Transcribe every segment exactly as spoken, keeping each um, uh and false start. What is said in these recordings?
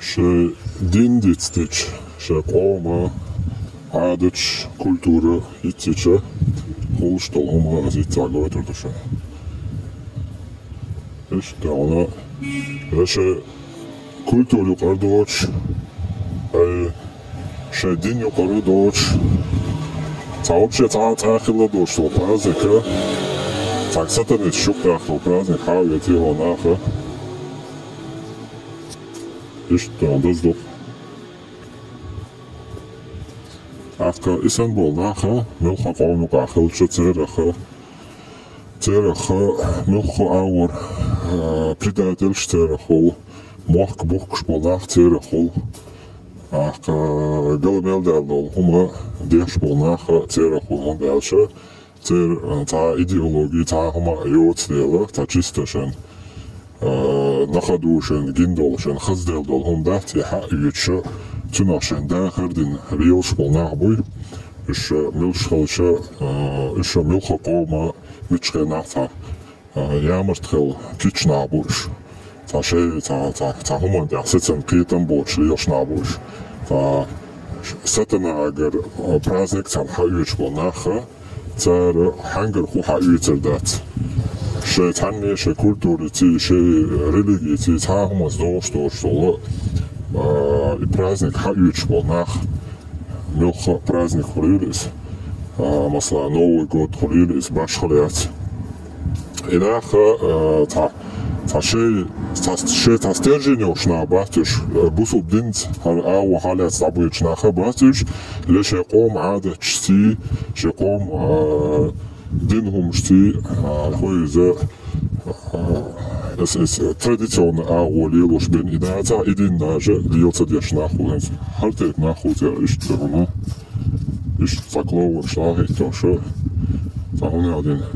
Шоай дин дицдича, шоай къоман Ӏадаташ, культура йицъича, хулаш дола хӀума аз йицъяь гойтур ду шоана. Иштта хьона, шоай культура юкъара доацаш, ай, шоай дин юкъара доацаш, цхьа вообще цхьа цӀа хила доацаш дола праздник, цхьа сатанисташ юкъадаьха дола праздник хьаэций хьона наха. Иштта хьона даза ду. ТӀаккха и санна бола нах, муьлхха къоман юкъахь хилча церах, церах, муьлхха агӀор, а, предательш церах хул, мохк бухкуш бола нах церах хул. ТӀаккха гала мел даьлла дола хӀума деш бола нах церах хул, хӀунда аьлча церан, а, цхьа идеологи, цхьа хӀума йоцу дела, цхьа чисто шен, а, нахадушен, гин долу шен хазделла долу хӀума дац и хьаоьцуш, цунах шен дахар дина лелаш болу нах буй. Уьш муьлш хилча, а, уьш муьлхха къоман мичхенахь цхьа, а, ямарт хилла кийча нах бу уьш. Цхьа шай, цхьа, цхьа, цхьа хӀуманна тӀехь сацам, кхетам боцуш лелаш нах бу уьш. Цхьа сатанагара, а, праздник царна хьаоьцуш болу нах, цара хьаьнгара хӀу хьаоьцур дац. Шайн цхьанне шайн культураций, шайн религиций цхьа хӀуманца догӀуш доцуш долу, а, и праздник хьаоьцуш болу нах, муьлхха а праздник хуьлийла иза, а, масала, Новый год хуьлийла иза, башхалла яц. И нах, а, цхьа, цхьа шай, цхьа, шай цхьа стержень йолуш нах бац уьш, а, бусалба динца хӀара агӀо хьалаьцна дӀабоьдуш нах бац уьш, ле шайн къоман Ӏадаташций, шайн къоман, а, дин хӀумашций, а, хӀу иза, а, эс, эс традиционно агӀо лелош бен и дац, и дин даже лела ца деш нах хул хӀинца. ХӀара тайпа нах хул церан иштта хӀума. Иштта цхьа клоунаш нах хӀиттош, цхьа хӀума аьлла дина.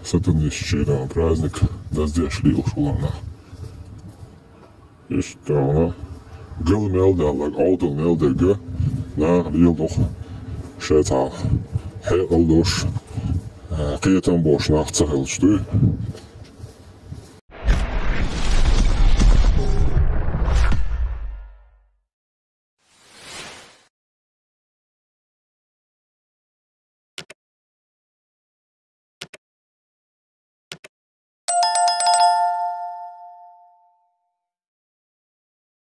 Сатанистийн праздник даздеш лелаш хӀума нах. Иштта хӀума гал мел даллаг, Ӏовдал мел дерг наха леладо шайн цхьа хьекъал долуш, а, кхетам болуш нах ца хилча дуй.